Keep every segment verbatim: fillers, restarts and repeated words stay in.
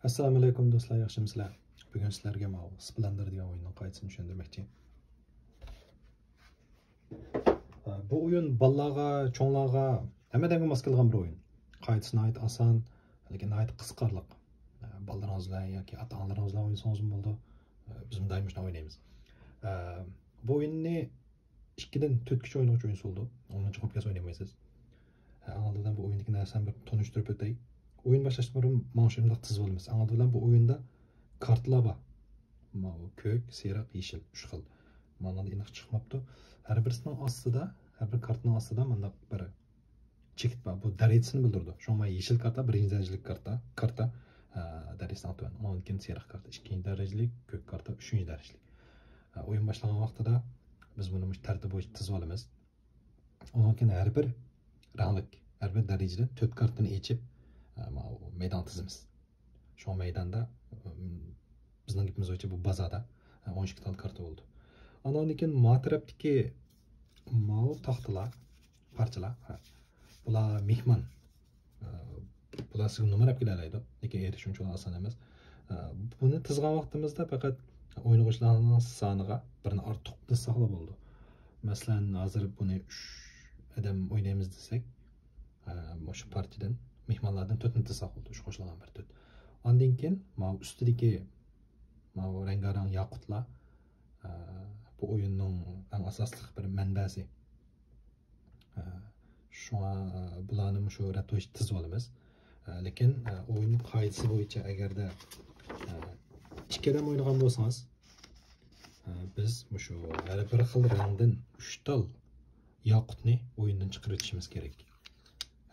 ئەسسالامۇ ئەلەيكۇم دوستلار، ياخشىمۇسىلەر؟ بۈگۈن سىلەرگە ماۋۇ سپلەندېر دېگەن ئويۇننىڭ قائىدىسىنى چۈشەندۈرمەكچى. بۇ ئويۇن بالىلارغا، چوڭلارغا، ھەممە ئادەمگە ماس كېلىدىغان بىر ئويۇن. قائىدىسى ناھايىتى ئاسان، لېكىن ناھايىتى قىزىقارلىق. بالىلىرىڭىز بىلەن ياكى ئاتا-ئانىلىرىڭىز بىلەن ئوينىسىڭىزمۇ بولىدۇ. بىزمۇ دائىم شۇنداق ئوينايمىز. بۇ ئويۇننى ئىككىدىن تۆتكىچە ئوينىغۇچە ئوينىسا بولىدۇ. ئونىنچى قوپكەسى ئوينىمايسىز. ئەڭ ئالدىدا بۇ ئويۇندىكى نەرسىلەرنى بىر تونۇشتۇرۇپ ئۆتەي. ئويۇن باشلاشتىن بۇرۇن ماڭا شۇنداق تىزىپ ئالىمىز. ئەڭ ئالدى بىلەن بۇ ئويۇندا كارتىلار بار. ماۋۇ كۆك، سېرىق، يېشىل، ئۈچ خىل. مانا ئېنىق چىقماپتۇ. ھەر بىرسىنىڭ ئاستىدا، ھەر بىر كارتىنىڭ ئاستىدا مۇنداق بىر چېكىت بار. بۇ دەرىجىسىنى بىلدۈرىدۇ. شۇڭا مانا يېشىل كارتا بىرىنچى دەرىجىلىك كارتا، كارتا، ئە، دەرىجىسىنىڭ تۆۋەن. ئۇنىڭدىن كېيىن سېرىق كارتا ئىككىنچى دەرىجىلىك، كۆك كارتا ئۈچىنچى دەرىجىلىك. ئە، ئويۇن باشلانغان ۋاقتىدا بىز بۇنى مۇشۇ تەرتىپ بويىچە تىزىۋالىمىز. ئۇنىڭدىن كېيىن ھەر بىر رەڭلىك، ھەر بىر دەرىجىدىن تۆت كارتىنى ئېچىپ، ئە، ماۋۇ مەيدانغا تىزىمىز. شۇڭا مەيداندا، ئىم، بىزنىڭ گېپىمىز بويىچە بۇ بازاردا، ئە، ئون ئىككى تال كارتا بولىدۇ. ئاندىن كېيىن ما تەرەپتىكى ماۋۇ تاختىلار، پارچىلار، ھە، بۇلار مېھمان. ئە، بۇلار سىزگە نومۇر ئەپ كېلەلەيدۇ، لېكىن ئېرىشىش ئۇنچىۋالا ئاسان ئەمەس. ئە، بۇنى تىزغان ۋاقتىمىزدا پەقەت ئوينىغۇچىلارنىڭ سانىغا بىرنى ئارتۇق تىزساقلا بولىدۇ. مەسىلەن، ھازىر بۇنى ئۈچ ئادەم ئوينايمىز دېسەك، ئە، مۇشۇ پارتىيىدىن مېھمانلاردىن تۆتنى تىزساق بولىدۇ، ئۈچ قوشۇلغان بىر تۆت. ئاندىن كېيىن ماۋۇ ئۈستىدىكى ماۋۇ رەڭگارەڭ ياقۇتلار، ئە، بۇ ئويۇننىڭ ئەڭ ئاساسلىق بىر مەنبەسى. ئە، شۇڭا، ئە، بۇلارنى مۇشۇ رەت بويىچە تىزىۋالىمىز. ئە، لېكىن، ئە، ئويۇن قائىدىسى بويىچە ئەگەردە، ئە، ئىككى ئادەم ئوينىغان بولسىڭىز، ئە، بىز مۇشۇ ھەر بىر خىل رەڭدىن ئۈچ تال ياقۇتنى ئويۇندىن چىقىرىۋېتىشىمىز كېرەك.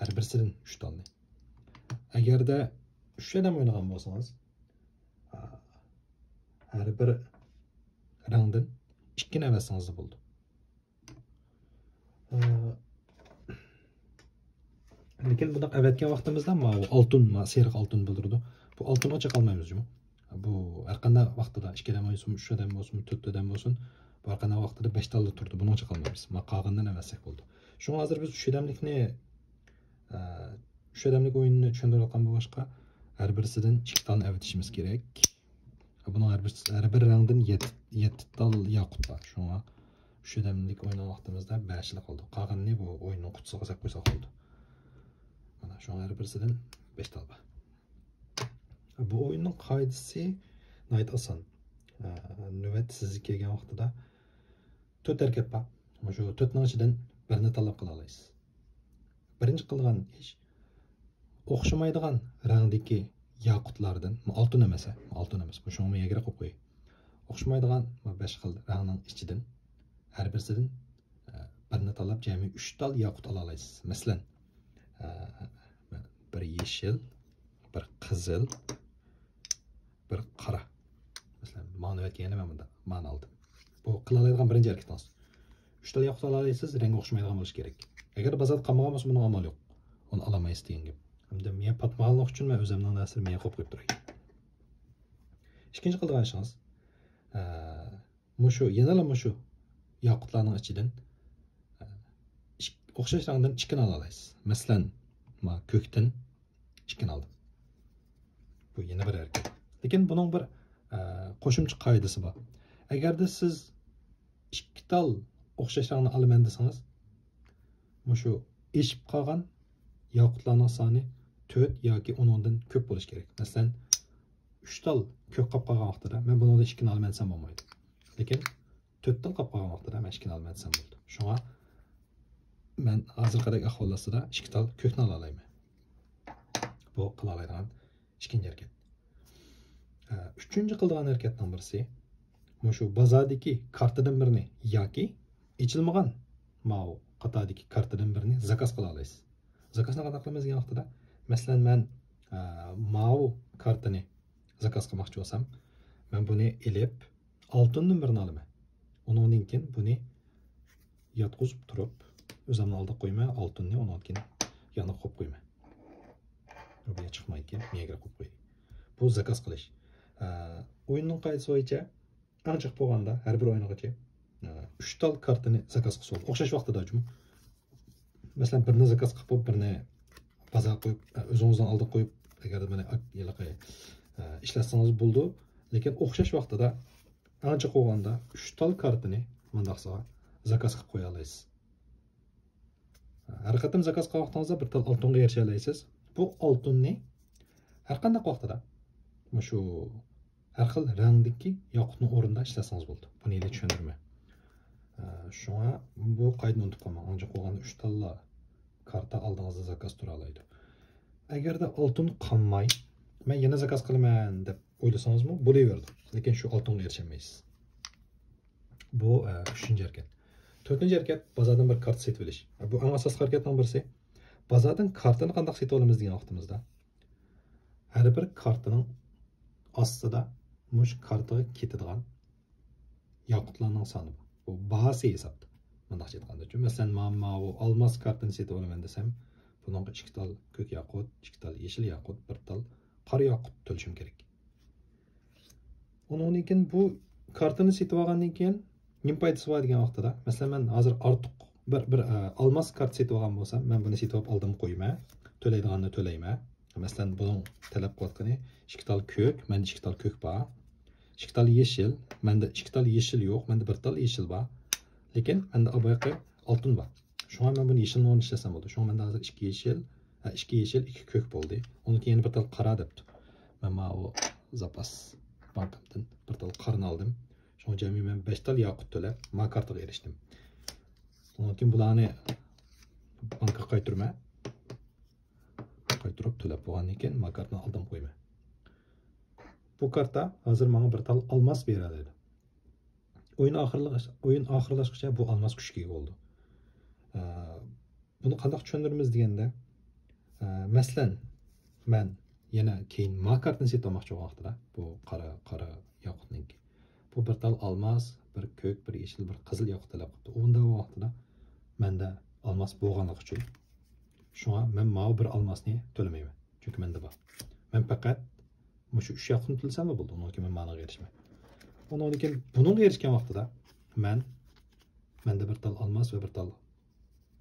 ھەر بىرسىدىن ئۈچ تالنى. ئەگەردە ئۈچ ئادەم ئوينىغان بولسىڭىز، ئە، ھەر بىر رەڭدىن ئىككىنى ئەۋەتسىڭىزلا بولىدۇ. ئە، لېكىن بۇنداق ئەۋەتكەن ۋاقتىمىزدا ماۋۇ ئالتۇن، ما سېرىق ئالتۇن بىلدۈرىدۇ. بۇ ئالتۇنغا چېقالمايمىز جۇمۇ. بۇ ھەر قانداق ۋاقتىدا ئىككى ئادەم ئوينىسۇن، ئۈچ ئادەم بولسۇن، تۆت ئادەم بولسۇن، بۇ ھەر قانداق ۋاقتىدا بەش تاللا تۇرىدۇ. بۇنىڭغا چېقالمايمىز. ما قالغىنىدىن ئەۋەتسەك بولىدۇ. شۇڭا ھازىر بىز ئۈچ ئادەملىكنى، ئە، ئۈچ ئادەملىك ئويۇننى چۈشەندۈرۈۋاتقان بولغاچقا، ھەر بىرسىدىن ئىككى تالنى ئەۋېتىشىمىز كېرەك. بۇنىڭ ھەر بىر، ھەر بىر رەڭدىن يەتتە، يەتتە تال ياقۇت بار. شۇڭا ئۈچ ئادەملىك ئوينىغان ۋاقتىمىزدا بەشلا قالدى. قالغىنىنى بۇ ئويۇننىڭ قۇتىسىغا سەپ قويساق بولىدۇ. مانا شۇڭا ھەر بىرسىدىن بەش تال بار. بۇ ئويۇننىڭ قائىدىسى ناھايىتى ئاسان. ئە، نۆۋەت سىزگە كەلگەن ۋاقتىدا تۆت ھەرىكەت بار. مۇشۇ تۆتنىڭ ئىچىدىن بىرنى تاللاپ قىلالايسىز. بىرىنچى قىلىدىغان ئىش، ئوخشىمايدىغان رەڭدىكى ياقۇتلاردىن، ئالتۇن ئەمەس، ھە، ئالتۇن ئەمەس، بۇ شۇڭا يەگرەك قويۇپ قوياي. ئوخشىمايدىغان بۇ بەش خىل رەڭنىڭ ئىچىدىن ھەر بىرسىدىن، ئە، بىرنى تاللاپ، جەمئىي ئۈچ تال ياقۇت ئالالايسىز. مەسىلەن، ئە، بىر يېشىل، بىر قىزىل، بىر قارا. مەسىلەن، مانا نۆۋەت كەلگەندە مەن بۇنداق مانا ئالدىم. بۇ قىلالايدىغان بىرىنچى ھەرىكىتىڭىز. ئۈچ تال ياقۇت ئالالايسىز، رەڭگى ئوخشىمايدىغان بولۇشى كېرەك. ئەگەر بازاردا قالمىغان بولسا، بۇنىڭ ئامالى يوق. ئۇنى ئالالمايسىز دېگەن گەپ. ئەمدى مېنىڭ پاتمىغانلىقى ئۈچۈن مەن ئۆزۈمنىڭ نەرسىلىرىنى مېنىڭ قويۇپ قويۇپ تۇراي. ئىككىنچى قىلىدىغان ئىشىڭىز، ئە، مۇشۇ، يەنىلا مۇشۇ ياقۇتلارنىڭ ئىچىدىن، ئە، ئىك-، ئوخشاش رەڭدىن ئىككىنى ئالالايسىز. مەسىلەن، ما كۆكتىن ئىككىنى ئالدىم. بۇ يەنە بىر ھەرىكەت. لېكىن بۇنىڭ بىر، ئە، قوشۇمچە قائىدىسى بار. ئەگەردە سىز ئىككى تال ئوخشاش رەڭنى ئالىمەن دېسىڭىز، مۇشۇ ئېشىپ قالغان ياقۇتلارنىڭ سانى تۆت ياكى ئۇنىڭدىن كۆپ بولۇشى كېرەك. مەسىلەن، ئۈچ تال كۆك قاپ قالغان ۋاقتىدا مەن بۇنىڭدىن ئىككىنى ئالىمەن دېسەم بولمايدۇ. لېكىن تۆت تال قاپ قالغان ۋاقتىدا مەن ئىككىنى ئالىمەن دېسەم بولىدۇ. شۇڭا مەن ھازىرقىدەك ئەھۋال ئاستىدا ئىككى تال كۆكنى ئالالايمەن. بۇ قىلالايدىغان ئىككىنچى ھەرىكەت. ئە، ئۈچىنچى قىلىدىغان ھەرىكەتنىڭ بىرسى، مۇشۇ بازاردىكى كارتىدىن بىرنى ياكى ئېچىلمىغان ماۋۇ قاتاردىكى كارتىدىن بىرنى زاكاز قىلالايسىز. زاكازنى قانداق قىلىمىز دېگەن ۋاقتىدا، مەسىلەن، مەن، ئە، ماۋۇ كارتىنى زاكاز قىلماقچى بولسام، مەن بۇنى ئېلىپ، ئالتۇندىن بىرنى ئالىمەن. ئۇنىڭدىن كېيىن بۇنى ياتقۇزۇپ تۇرۇپ، ئۆزۈمنى ئالدىغا قويىمەن، ئالتۇننى ئۇنىڭدىن كېيىن يانغا قويۇپ قويىمەن. بۇ يەر چىقمايدىكەن، مەيەگە قويۇپ قوياي. بۇ زاكاز قىلىش. ئە، ئويۇننىڭ قائىدىسى بويىچە ئەڭ جىق بولغاندا ھەر بىر ئوينىغۇچى، ئە، ئۈچ تال كارتىنى زاكاز قىلسا بولىدۇ. ئوخشاش ۋاقتىدا جۇمۇ. مەسىلەن، بىرنى زاكاز قىلىپ، بىرنى بازار قويۇپ، ئە، ئۆزىڭىزنىڭ ئالدىغا قويۇپ، ئەگەر مانا ئاك-، ھېلىقى، ئە، ئىشلەتسىڭىز بولىدۇ. لېكىن ئوخشاش ۋاقتىدا ئەڭ جىق بولغاندا ئۈچ تال كارتىنى مۇنداقسىغا زاكاز قىلىپ قويالايسىز. ھەر قېتىم زاكاز قىلغان ۋاقتىڭىزدا بىر تال ئالتۇنغا ئېرىشەلەيسىز. بۇ ئالتۇننى ھەر قانداق ۋاقتىدا مۇشۇ ھەر خىل رەڭدىكى ياقۇتنىڭ ئورنىدا ئىشلەتسىڭىز بولىدۇ. بۇنى ھېلى چۈشەندۈرمە. ئە، شۇڭا بۇ قائىدىنى ئۇنتۇپ قالماڭ. ئەڭ جىق بولغاندا ئۈچ تاللا كارتا ئالدىڭىزدا زاكاز تۇرالايدۇ. ئەگەردە ئالتۇن قالماي، مەن يەنە زاكاز قىلىمەن دەپ ئويلىسىڭىزمۇ بولۇۋېرىدۇ. لېكىن شۇ ئالتۇنغا ئېرىشەلمەيسىز. بۇ، ئە، ئۈچىنچى ھەرىكەت. تۆتىنچى ھەرىكەت، بازاردىن بىر كارتا سېتىۋېلىش. بۇ ئەڭ ئاساسلىق ھەرىكەتنىڭ بىرسى. بازاردىن كارتىنى قانداق سېتىۋالىمىز دېگەن ۋاقتىمىزدا، ھەر بىر كارتىنىڭ ئاستىدا مۇشۇ كارتىغا كېتىدىغان ياقۇتلارنىڭ سانى بار. بۇ باھاسى ھېسابتا. مۇنداقچە ئېيتقاندا، مەسىلەن، مانا ماۋۇ ئالماس كارتىنى سېتىۋالىمەن دېسەم، بۇنىڭغا ئىككى تال كۆك ياقۇت، ئىككى تال يېشىل ياقۇت، بىر تال قارا ياقۇت تۆلىشىم كېرەك. ئۇنىڭدىن كېيىن بۇ كارتىنى سېتىۋالغاندىن كېيىن نېمە پايدىسى بار دېگەن ۋاقتىدا، مەسىلەن، مەن ھازىر ئارتۇق بىر، بىر، ئە، ئالماس كارتا سېتىۋالغان بولسام، مەن بۇنى سېتىۋاپ ئالدىم قويىمەن، تۆلەيدىغاننى تۆلەيمەن. مەسىلەن، بۇنىڭ تەلەپ قىلىۋاتقىنى ئىككى تال كۆك، مەندە ئىككى تال كۆك بار. ئىككى تال يېشىل، مەندە ئىككى تال يېشىل يوق، مەندە بىر تال يېشىل بار. لېكىن مەندە ئاۋۋالقى ئالتۇن بار. شۇڭا مەن بۇنى يېشىلنىڭ ئورنىدا ئىشلەتسەم بولىدۇ. شۇڭا مەندە ھازىر ئىككى يېشىل، ھە، ئىككى يېشىل، ئىككى كۆك بولدى. ئۇنىڭ كېيىن يەنە بىر تال قارا دەپتۇ. مەن ماۋۇ زاپاس بانكامدىن بىر تال قارىنى ئالدىم. شۇڭا جەمئىي مەن بەش تال ياقۇت تۆلەپ، ما كارتىغا ئېرىشتىم. ئۇنىڭدىن كېيىن بۇلارنى بانكىغا قايتۇرىمەن. قايتۇرۇپ تۆلەپ بولغاندىن كېيىن، ما كارتىنى ئالدىم قويىمەن. بۇ كارتا ھازىر ماڭا بىر تال ئالماس بېرەلەيدۇ. ئويۇن ئاخىرلىغاچ-، ئويۇن ئاخىرلاشقىچە بۇ ئالماس كۈچكە ئىگە بولىدۇ. ئە، بۇنى قانداق چۈشەندۈرىمىز دېگەندە، ئە، مەسىلەن، مەن يەنە كېيىن ما كارتىنى سېتىۋالماقچى بولغان ۋاقتىدا، بۇ قارا، قارا ياقۇتنىڭكى. بۇ بىر تال ئالماس، بىر كۆك، بىر يېشىل، بىر قىزىل ياقۇت تەلەپ قىپتۇ. ئۇنداق ۋاقتىدا مەندە ئالماس بولغانلىقى ئۈچۈن، شۇڭا مەن ماۋۇ بىر ئالماسنى تۆلىمەيمەن. چۈنكى مەندە بار. مەن پەقەت مۇشۇ ئۈچ ياقۇتنى تۆلىسەملا بولىدۇ. ئۇنىڭدىن كېيىن مەن مانىغا ئېرىشىمەن. ئۇنىڭدىن كېيىن بۇنىڭغا ئېرىشكەن ۋاقتىدا مەن، مەندە بىر تال ئالماس ۋە بىر تال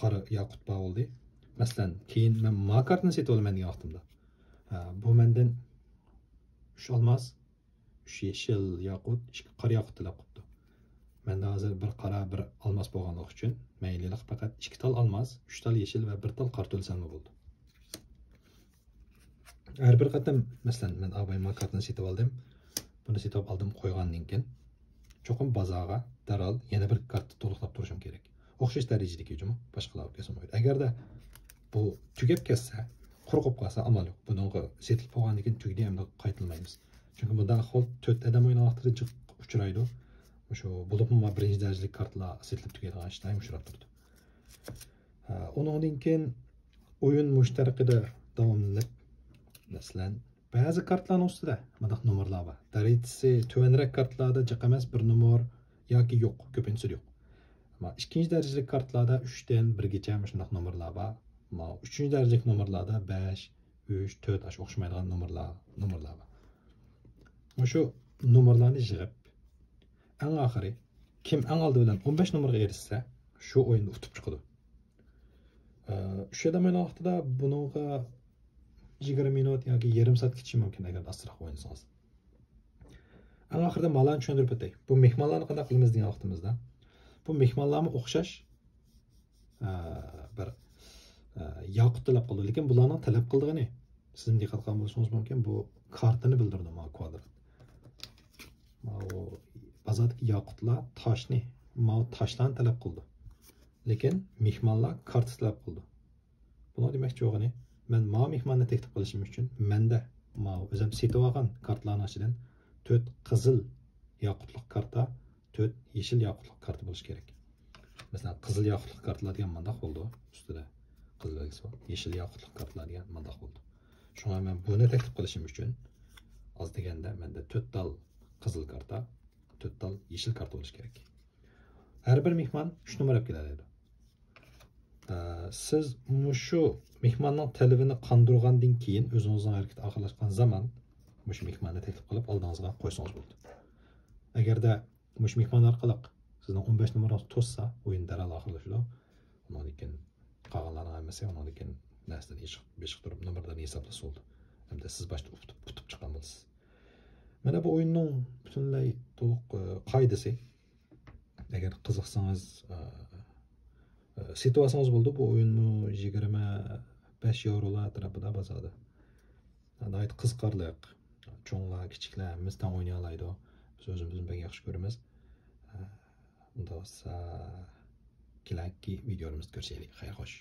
قارا ياقۇت بار بولدى. مەسىلەن، كېيىن مەن ما كارتىنى سېتىۋالىمەن دېگەن ۋاقتىمدا، ھە، بۇ مەندىن ئۈچ ئالماس، ئۈچ يېشىل ياقۇت، ئىككى قارا ياقۇت تەلەپ قىپتۇ. مەندە ھازىر بىر قارا، بىر ئالماس بولغانلىقى ئۈچۈن، مەن ھېلىقى پەقەت ئىككى تال ئالماس، ئۈچ تال يېشىل ۋە بىر تال قارا تۆلىسەملا بولىدۇ. ھەر بىر قېتىم، مەسىلەن، مەن ئابايما كارتىنى سېتىۋالدىم. بۇنى سېتىۋاپ ئالدىم قويغاندىن كېيىن، چوقۇم بازارغا دەرھال يەنە بىر كارتا تولۇقلاپ تۇرۇشۇم كېرەك. ئوخشاش دەرىجىدىكى جۇمۇ، باشقىلار ئۆتكەزسىمۇ بولىدۇ. ئەگەردە بۇ تۈگەپ كەتسە، قۇرۇق بولۇپ قالسا ئامال يوق. بۇنىڭغا سېتىلىپ بولغاندىن كېيىن تۈگىدى، ئەمدى قايتىلمايمىز. چۈنكى بۇنداق ئەھۋال تۆت ئادەم ئوينىغان ۋاقتىدا جىق ئۇچرايدۇ. مۇشۇ بولۇپمۇ بىرىنچى دەرىجىلىك كارتىلار سېتىلىپ تۈگەيدىغان ئىش دائىم ئۇچراپ تۇرىدۇ. ھە، ئۇنىڭدىن كېيىن ئويۇن مۇشۇ تەرىقىدە داۋاملىنىپ، مەسىلەن، بەزى كارتىلارنىڭ ئۈستىدە مۇنداق نومۇرلار بار. دەرىجىسى تۆۋەنرەك كارتىلاردا جىق ئەمەس، بىر نومۇر ياكى يوق، كۆپىنچىسىدە يوق. ئەمما ئىككىنچى دەرىجىلىك كارتىلاردا ئۈچتىن بىرگىچە مۇشۇنداق نومۇرلار بار. ئەمما ئۈچىنچى دەرىجىلىك نومۇرلاردا بەش، ئۈچ، تۆت، ئاشۇ ئوخشىمايدىغان نومۇرلار، نومۇرلار بار. مۇشۇ نومۇرلارنى يىغىپ، ئەڭ ئاخىرى كىم ئەڭ ئالدى بىلەن ئون بەش نومۇرغا ئېرىشسە، شۇ ئويۇندا ئۇتۇپ چىقىدۇ. ئە، ئۈچ ئادەم ئوينىغان ۋاقتىدا بۇنىڭغا يىگىرمە مىنۇت ياكى يېرىم سائەت كېتىشى مۇمكىن، ئەگەر ئاستىراق ئوينىسىڭىز. ئەڭ ئاخىرىدا مالارنى چۈشەندۈرۈپ ئۆتەي. بۇ مېھمانلارنى قانداق قىلىمىز دېگەن ۋاقتىمىزدا، بۇ مېھمانلارمۇ ئوخشاش، ئە، بىر، ئە، ياقۇت تەلەپ قىلىدۇ. لېكىن بۇلارنىڭ تەلەپ قىلىدىغىنى، سىزمۇ دىققەت قىلغان بولۇشىڭىز مۇمكىن، بۇ كارتىنى بىلدۈرىدۇ، ماۋۇ كۋادرات. ماۋۇ بازاردىكى ياقۇتلار تاشنى، ماۋۇ تاشلارنى تەلەپ قىلىدۇ. لېكىن مېھمانلار كارتا تەلەپ قىلىدۇ. بۇنىڭ دېمەكچى بولغىنى، مەن ماۋۇ مېھماننى تەكلىپ قىلىشىم ئۈچۈن، مەندە ماۋۇ ئۆزۈم سېتىۋالغان كارتىلارنىڭ ئىچىدىن تۆت قىزىل ياقۇتلۇق كارتا، تۆت يېشىل ياقۇتلۇق كارتا بولۇشى كېرەك. مەسىلەن، قىزىل ياقۇتلۇق كارتىلار دېگەن مانداق بولىدۇ، ئۈستىدە قىزىل بەلگىسى بار. يېشىل ياقۇتلۇق كارتىلار دېگەن مانداق بولىدۇ. شۇڭا مەن بۇنى تەكلىپ قىلىشىم ئۈچۈن، ئاز دېگەندە مەندە تۆت تال قىزىل كارتا، تۆت تال يېشىل كارتا بولۇشى كېرەك. ھەر بىر مېھمان ئۈچ نومۇر ئەپ كېلەلەيدۇ. ئە، سىز مۇشۇ مېھماننىڭ تەلىپىنى قاندۇرغاندىن كېيىن، ئۆزىڭىزنىڭ ھەرىكىتى ئاخىرلاشقان زامان مۇشۇ مېھماننى تەكلىپ قىلىپ ئالدىڭىزغا قويسىڭىز بولىدۇ. ئەگەردە مۇشۇ مېھمان ئارقىلىق سىزنىڭ ئون بەش نومۇرىڭىزنى توسسا، ئويۇن دەرھال ئاخىرلىشىدۇ. ئۇنىڭدىن كېيىن قالغانلارنىڭ ھەممىسى ئۇنىڭدىن كېيىن نەرسىدىن بېشىق، بېشىق تۇرۇپ، نومۇرلىرىنى ھېسابلىسا بولىدۇ. ھەمدە سىز باشتا ئۇتۇپ، ئۇتۇپ چىققان بولىسىز. مانا بۇ ئويۇننىڭ پۈتۈنلەي تولۇق، ئە، قائىدىسى. ئەگەر قىزىقسىڭىز، ئە، ئە، سېتىۋالسىڭىز بولىدۇ. بۇ ئويۇنمۇ يىگىرمە بەش ياۋرولا ئەتراپىدا بازاردا. ناھايىتى قىزىقارلىق. چوڭلار، كىچىكلەر ھەممىسى تەڭ ئوينىيالايدۇ. بىز ئۆزىمىزمۇ بەك ياخشى كۆرىمىز. ئە، ئۇنداق بولسا، كېلەركى ۋىدىيولىرىمىزدا كۆرۈشەيلى. خەير خوش.